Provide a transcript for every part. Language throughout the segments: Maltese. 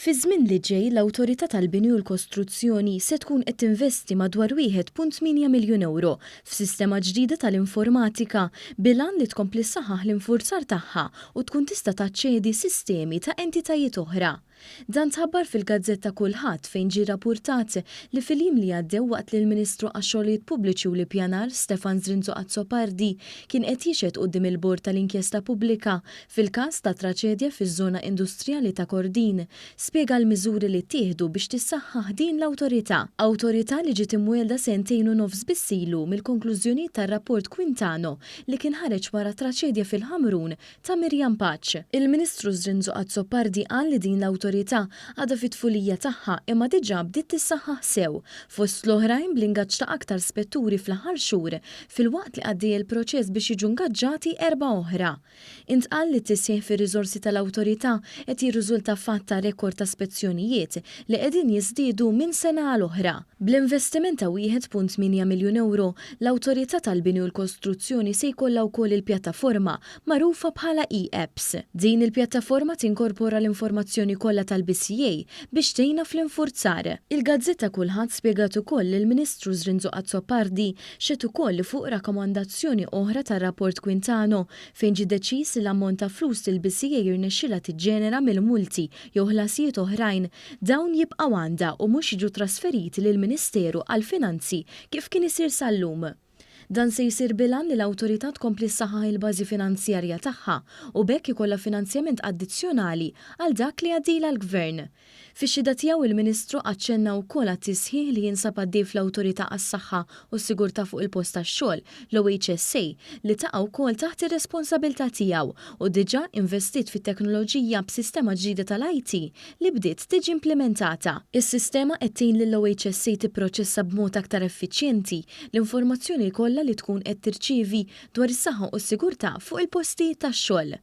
Fiż-żmien li ġej, l-Awtorità tal-Bini u l-Kostruzzjoni se tkun qed tinvesti madwar 1.8 miljun ewro f'sistema ġdida tal-informatika bil-għan li tkompli ssaħħaħ l-infurzar tagħha u tkun tista' taċċedi sistemi ta' entitajiet oħra. Dan tħabbar fil-gazzetta Kullħadd fejn ġie rrappurtat li fil-jiem li għaddew waqt li l-Ministru għax-Xogħlijiet Pubbliċi u l-Ippjanar Stefan Zrinzo Azzopardi kien qed jixhed quddiem il-Bord tal-Inkjesta Pubblika fil-każ tat-traċedja fiż-żona industrijali ta' Kordin, spjega l-miżuri li ttieħdu biex tissaħħaħ din l-awtorità. Awtorità li ġiet imwielda sentejn u nofs biss ilu mill-konklużjonijiet tar-rapport Quintano li kien ħareġ wara t-traċedja fil-Ħamrun ta' Miriam Pace. Il-Ministru Zrinzo Azzopardi qal li din l-awtorità għadha fit-tfulija tagħha imma diġà bdiet tissaħħaħ sew, fost l-oħrajn bl-ingaġġ ta' aktar spetturi fl-aħħar xhur filwaqt li għaddej il-proċess biex jiġu ngaġġati erbgħa oħra. Intqal li t-tisħiħ fir-riżorsi tal-awtorità qed jirriżulta f'għadd ta' rekord ta' spezzjonijiet li qegħdin jiżdiedu minn sena għal oħra. Bl-investiment ta' 1.8 miljun ewro, l-Awtorità tal-Bini u l-Kostruzzjoni se jkollha wkoll il-pjattaforma magħrufa bħala e-Apps. Din il-pjattaforma tinkorpora l-informazzjoni kollha tal-BCA biex tgħinha fl-infurzar. Il-gazzetta Kullħadd spjegat ukoll li l-Ministru Zrinzo Azzopardi xehed ukoll li fuq rakkomandazzjoni oħra tar-rapport Quintano fejn ġie deċiż li l-ammont ta' flus li l-BCA jirnexxilha tiġġenera mill-multi jew ħlasijiet oħrajn dawn jibqgħu għandha u mhux jiġu trasferiti lill-Ministeru għall-Finanzi kif kien isir sal-lum. Dan se jsir bil-għan li l-Awtorità tkompli ssaħħaħ il-bażi finanzjarja tagħha u b'hekk ikollha finanzjament addizzjonali għal dak li jgħaddilha l-Gvern. Fix-xhieda tiegħu il-Ministru aċċenna wkoll għat-tisħiħ li jinsab għaddej fl-Awtorità għas-Saħħa u s-Sigurtà fuq il-Post tax-Xogħol, l-OHSA, li taqa' wkoll taħt ir-responsabilità tiegħu u diġà investiet fit-teknoloġija b'sistema ġdida tal-IT li bdiet tiġi implimentata. Is-sistema qed tgħin lill-OHSA tipproċessa b'mod aktar effiċjenti l-informazzjoni kollha li tkun qed tirċievi dwar is-saħħa u s-sigurtà fuq il-postijiet tax-xogħol.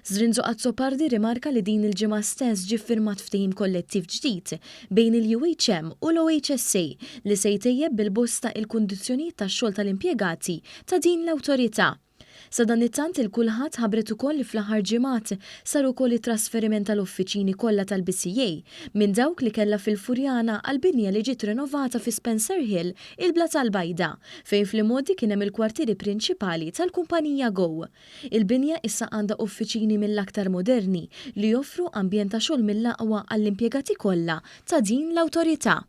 Zrinzo Azzopardi rrimarka li din il-ġimgħa stess ġie ffirmat ftehim kollettiv ġdid bejn il-UHM u l-OHSA li se jtejjeb bil-bosta il-kundizzjonijiet tax-xogħol tal-impjegati ta' din l-awtorità. Sadanittant il-Kulħadd ħabbret ukoll li fl-aħħar ġimgħat sar ukoll it-trasferiment tal-uffiċini kollha tal-BCA minn dawk li kellha fil-Furjana għall-binja li ġiet renovata fi Spencer Hill, il-Blata l-Bajda, fejn fl-imgħoddi kien hemm il-kwartieri prinċipali tal-kumpanija Go. Il-binja issa għandha uffiċini mill-aktar moderni li joffru ambjent ta' xogħol mill-aqwa għall-impjegati kollha ta' din l-awtorità.